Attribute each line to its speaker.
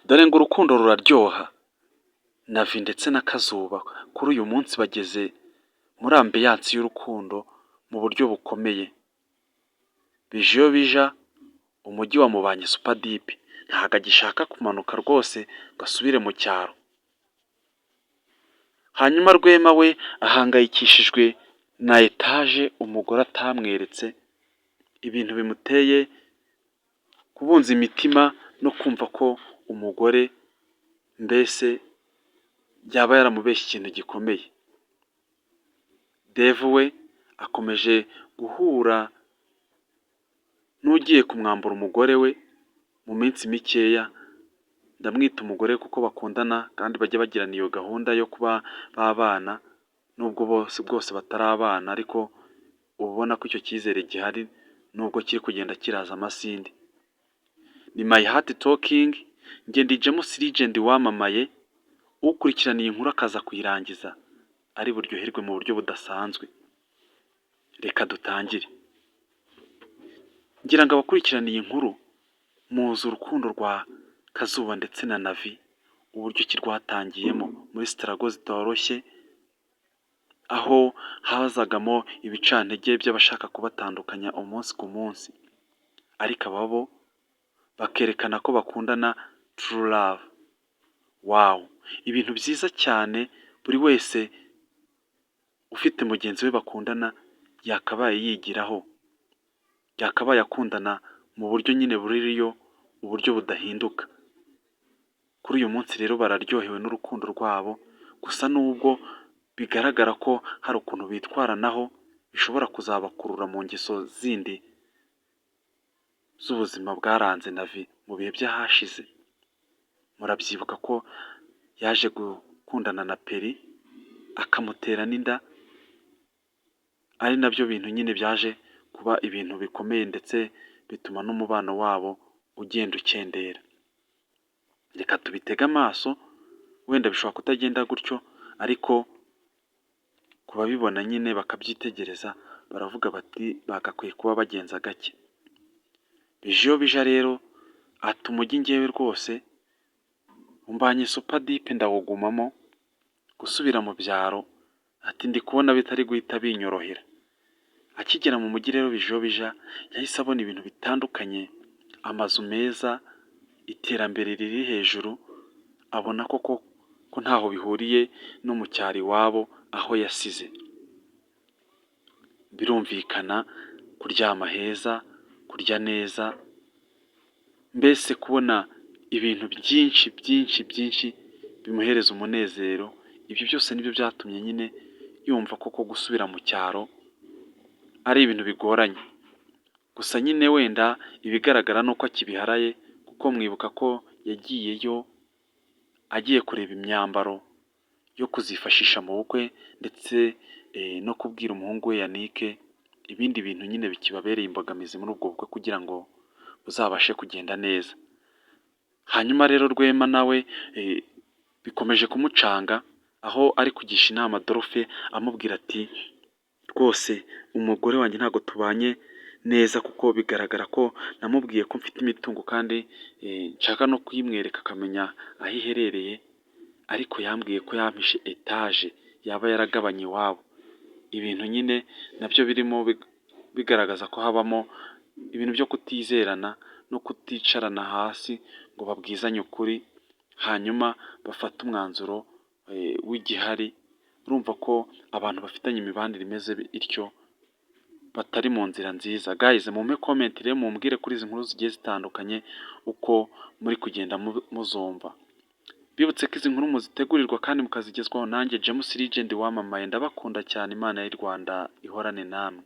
Speaker 1: Dore ngo urukundo ruraryoha. Navi ndetse na Kazuba kuri uyu munsi bageze muri ambiance y'urukundo mu buryo bukomeye. Bijiyobija umujyi wamubanye super deep, ntabwo agishaka kumanuka rwose ngo asubire mu cyaro. Hanyuma Rwema we ahangayikishijwe na etaje umugore atamweretse, ibintu bimuteye kubunza imitima no kumva ko umugore mbese yaba yaramubeshye ikintu gikomeye. Dave we akomeje guhura n'ugiye kumwambura umugore we mu minsi mikeya, ndamwita umugore kuko bakundana kandi bajya bagirana iyo gahunda yo kuba babana, nubwo bose bwose batarabana, ariko uba ubona ko icyo cyizere gihari nubwo kiri kugenda kiraza amasinde. Ni My Heart Talking, njye ndi James Legend wamamaye, ukurikirana iyi nkuru akaza kuyirangiza ari buryoherwe mu buryo budasanzwe. Reka dutangire. Ngira ngo abakurikirana iyi nkuru muzi urukundo rwa Kazuba ndetse na Navi, uburyo ki rwatangiyemo muri struggle zitoroshye, aho hazagamo ibicantege by'abashaka kubatandukanya umunsi ku munsi, ariko aba bo bakerekana ko bakundana true love. Wow! Ibintu byiza cyane buri wese ufite mugenzi we bakundana yakabaye yigiraho, yakabaye akundana mu buryo nyine buri real, uburyo budahinduka. Kuri uyu munsi rero bararyohewe n'urukundo rwabo, gusa nubwo bigaragara ko hari ukuntu bitwaranaho bishobora kuzabakurura mu ngeso zindi z'ubuzima bwaranze Navi mu bihe by'ahashize. Murabyibuka ko yaje gukundana na Peri akamutera n'inda, ari nabyo bintu nyine byaje kuba ibintu bikomeye, ndetse bituma n'umubano wabo ugenda ukendera. Reka tubitege amaso, wenda bishobora kutagenda gutyo, ariko ku babibona nyine bakabyitegereza baravuga bati bagakwiye kuba bagenza gake. Bijiyobija rero ati umujyi ngewe rwose umbanye super deep, ndawugumamo, gusubira mu byaro ati ndi kubona bitari guhita binyorohera. Akigera mu mujyi rero, Bijiyobija yahise abona ibintu bitandukanye, amazu meza, iterambere riri hejuru, abona koko ko ntaho bihuriye no mu cyaro iwabo aho yasize. Birumvikana, kuryama heza, kurya neza, mbese kubona ibintu byinshi byinshi byinshi bimuhereza umunezero, ibyo byose nibyo byatumye nyine yumva koko gusubira mu cyaro ari ibintu bigoranye. Gusa nyine wenda ibigaragara ni uko akibiharaye, kuko mwibuka ko yagiyeyo agiye kureba imyambaro yo kuzifashisha mu bukwe, ndetse no kubwira umuhungu we Yannick ibindi bintu nyine bikibabereye imbogamizi muri ubwo bukwe kugira ngo buzabashe kugenda neza. Hanyuma rero Rwema nawe bikomeje kumucanga, aho ari kugisha inama Adolphe amubwira ati rwose umugore wanjye ntabwo tubanye neza, kuko bigaragara ko namubwiye ko mfite imitungo kandi nshaka no kuyimwereka akamenya aho iherereye, ariko yambwiye ko yampishe etaje yaba yaragabanye iwabo. Ibintu nyine nabyo birimo bigaragaza ko habamo ibintu byo kutizerana no kuticarana hasi ngo babwizanye ukuri, hanyuma bafate umwanzuro w'igihari. Urumva ko abantu bafitanye imibanire imeze ityo batari mu nzira nziza. Guys, mumpe comment rero mumbwire kuri izi nkuru zigiye zitandukanye uko muri kugenda muzumva. Bibutse ko izi nkuru muzitegurirwa kandi mukazigezwaho nanjye James Legend wamamaye. Ndabakunda cyane, Imana y'u Rwanda ihorane namwe.